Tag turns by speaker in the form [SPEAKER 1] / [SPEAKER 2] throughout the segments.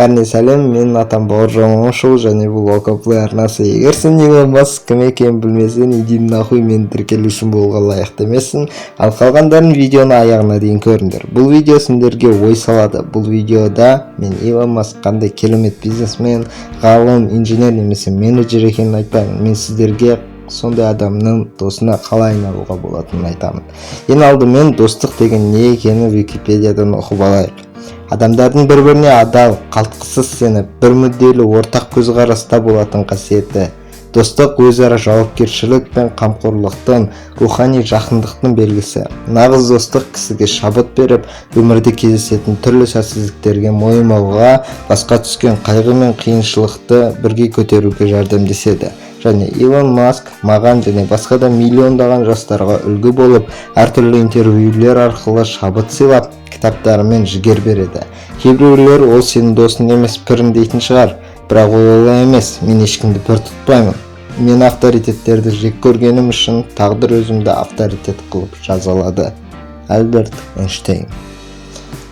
[SPEAKER 1] Бәріне сәлем, менің атам Бауыржан Момышұлы және бұл Локоплей арнасы. Егер сен Илон Маск кім екенін білмесең, иди нахуй, мен тіркелушім болуға лайықты емессің. Ал қалғандарын видеоны аяғына дейін көріңдер. Бұл видео сендерге ой салады. Бұл видеода мен Илон Маск қандай керемет бизнесмен, ғалым, инженер немесе менеджер екенін айтпаймын. Мен сіздерге сондай адамның досына қалай айналуға болатынын айтамын. Ең алдымен достық деген не екенін Википедиядан оқып алайық. Адамдардың бір-біріне адал, қалтқысыз сеніп, бір мүдделі ортақ көзқараста болатын қасиеті. Достық өзара жауапкершілік пен қамқорлықтың, рухани жақындықтың белгісі. Нағыз достық кісіге шабыт беріп, өмірде кездесетін түрлі сәтсіздіктерге мойымауға, басқа түскен қайғы мен қиыншылықты бірге көтеруге жәрдемдеседі. Және Илон Маск маған және басқа да миллиондаған жастарға үлгі болып, әртүрлі интервьюлер арқылы шабыт сыйлап, кітаптарымен жігер береді. Кейбіреулер ол сенің досың емес, пірің дейтін шығар, бірақ ол олай емес. Мен ешкімді пір тұтпаймын. Мен авторитеттерді жек көргенім үшін тағдыр өзімді авторитет қылып жазалады. Альберт Эйнштейн.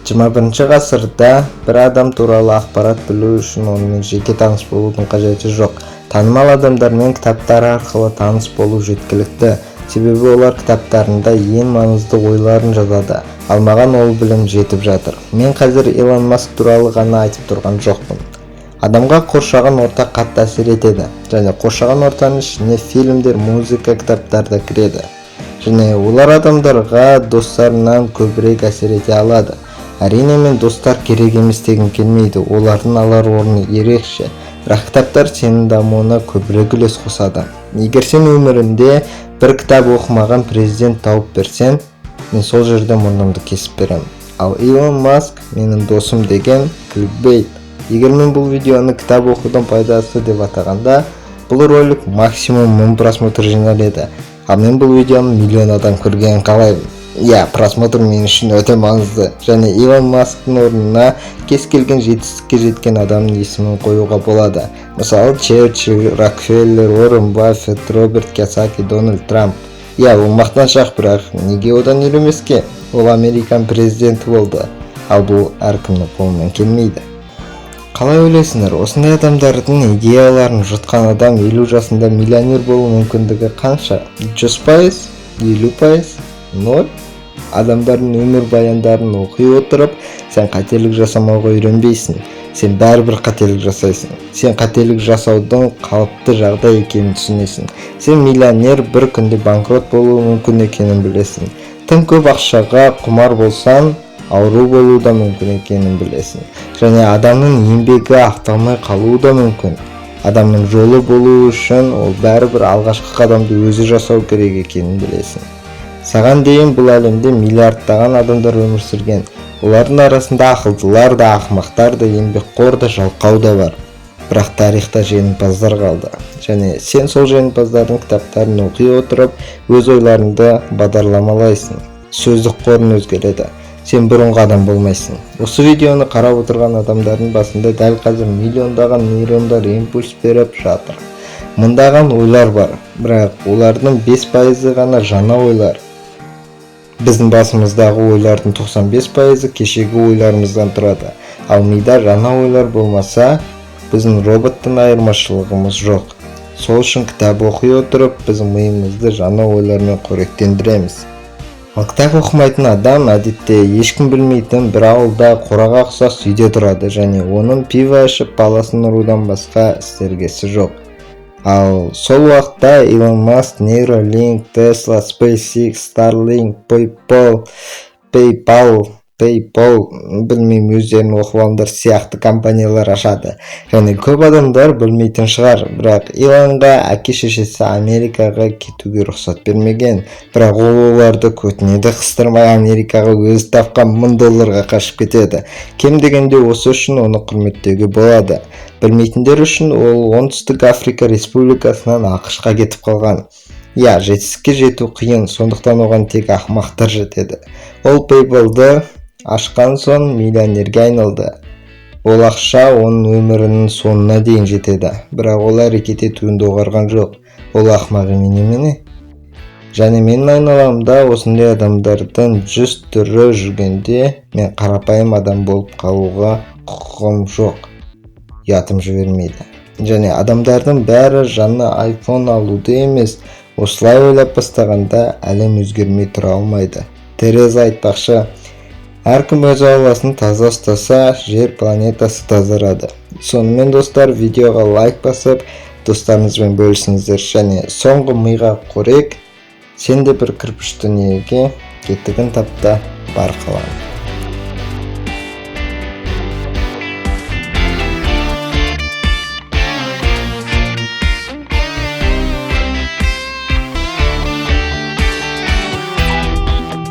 [SPEAKER 1] 21 ғасырда бір адам туралы ақпарат білу үшін онымен жеке таныс болудың қажеті жоқ. Танымал адамдармен кітаптары арқылы таныс болу жеткілікті, себебі олар кітаптарында ең маңызды ойларын жазады, ал маған ол білім жетіп жатыр. Мен қазір Илон Маск туралы ғана айтып тұрған жоқпын. Адамға қоршаған орта қатты әсер етеді және қоршаған ортаның ішіне фильмдер, музыка, кітаптар да кіреді және олар адамдарға достарынан көбірек әсер ете алады. Әрине, мен достар керек емес дегім келмейді, олардың алар орны ерекше, бірақ кітаптар сенің дамуына көбірек үлес қосады. Егер сен өмірінде бір кітап оқымаған президент тауып берсең, мен сол жерде мұрнымды кесіп беремін. Ал Илон Маск менің досым деген кликбейт. Егер мен бұл видеоны «Кітап оқудың пайдасы» деп атағанда, бұл ролик максимум 1000 просмотр жинар еді. Ал мен бұл видеоны миллион адам көргенін қалаймын. Иә, просмотр мен үшін өте маңызды. Және Илон Масктың орнына кез келген жетістікке жеткен адамның есімін қоюға болады. Мысалы, Черчилль, Рокфеллер, Уоррен Баффет, Роберт Кiyosaki, Дональд Трамп. Иә, ол мақтаншақ, бірақ неге одан үйренбеске? Ол Американ президенті болды, ал бұл әркімнің қолынан келмейді. Қалай ойлайсыңдар, осындай адамдардың идеяларын жұтқан адам 50 жасында миллионер болу мүмкіндігі қанша? 100%, 50%, ноль? Адамдардың өмірбаяндарын оқи отырып, сен қателік жасамауға үйренбейсің. Сен бәрібір қателік жасайсың. Сен қателік жасаудың қалыпты жағдай екенін түсінесің. Сен миллионер бір күнде банкрот болуы мүмкін екенін білесің. Тым көп ақшаға құмар болсаң, ауру болуы да мүмкін екенін білесің. Және адамның еңбегі ақталмай қалуы да мүмкін. Адамның жолы болуы үшін ол бәрібір алғашқы қадамды өзі жасау керек екенін білесің. Саған дейін бұл әлемде миллиардтаған адамдар өмір сүрген. Олардың арасында ақылдылар да, ақымақтар да, еңбекқор да, жалқау да бар, бірақ тарихта жеңімпаздар қалды. Және сен сол жеңімпаздардың кітаптарын оқи отырып, өз ойларыңды бағдарламалайсың, сөздік қорың өзгереді, сен бұрынғы адам болмайсың. Осы видеоны қарап отырған адамдардың басында дәл қазір миллиондаған нейрондар импульс беріп жатыр. Мыңдаған ойлар бар, бірақ олардың 5%-ы ғана жаңа ойлар. Біздің басымыздағы ойлардың 95%-ы кешегі ойларымыздан тұрады. Ал мида жаңа ойлар болмаса, біздің роботтан айырмашылығымыз жоқ. Сол үшін кітап оқи отырып, біз миымызды жаңа ойлармен қоректендіреміз. Ал кітап оқымайтын адам әдетте ешкім білмейтін бір ауылда қораға ұқсас үйде тұрады және оның пиво ішіп, баласын ұрудан басқа істерге ісі жоқ. Ал сол уақытта Илон Маск Neuralink, Tesla, SpaceX, Starlink, PayPal, білмеймін, өздерің оқып алыңдар, сияқты компаниялар ашады. Және көп адамдар білмейтін шығар, бірақ Илонға әке шешесі Америкаға кетуге рұқсат бермеген. Бірақ ол оларды көтіне де қыстырмай, Америкаға өзі тапқан 1000 долларға қашып кетеді. Кем дегенде осы үшін оны құрметтеуге болады. Білмейтіндер үшін, ол Оңтүстік Африка Республикасынан АҚШ-қа кетіп қалған. Иә, жетістікке жету қиын, сондықтан оған тек ақымақтар жетеді. Ол PayPal-ды ашқан соң миллионерге айналды. Ол ақша оның өмірінің соңына дейін жетеді, бірақ ол әрекет етуін доғарған жоқ. Ол ақымақ емей немене? Және менің айналамда осындай адамдардың 100 түрі жүргенде, мен қарапайым адам болып қалуға құқығым жоқ. Ұятым жібермейді. Және адамдардың бәрі жаңа iPhone алуды емес, осылай ойлап бастағанда, әлем өзгермей тұра алмайды. Тереза айтпақшы, әркім өз ауласын таза ұстаса, жер планетасы тазарады. Сонымен, достар, видеоға лайк басып, достарыңызбен бөлісіңіздер. Және соңғы миға қорек: сен де бір кірпіш дүниеге кетігін тап та бар қаланы.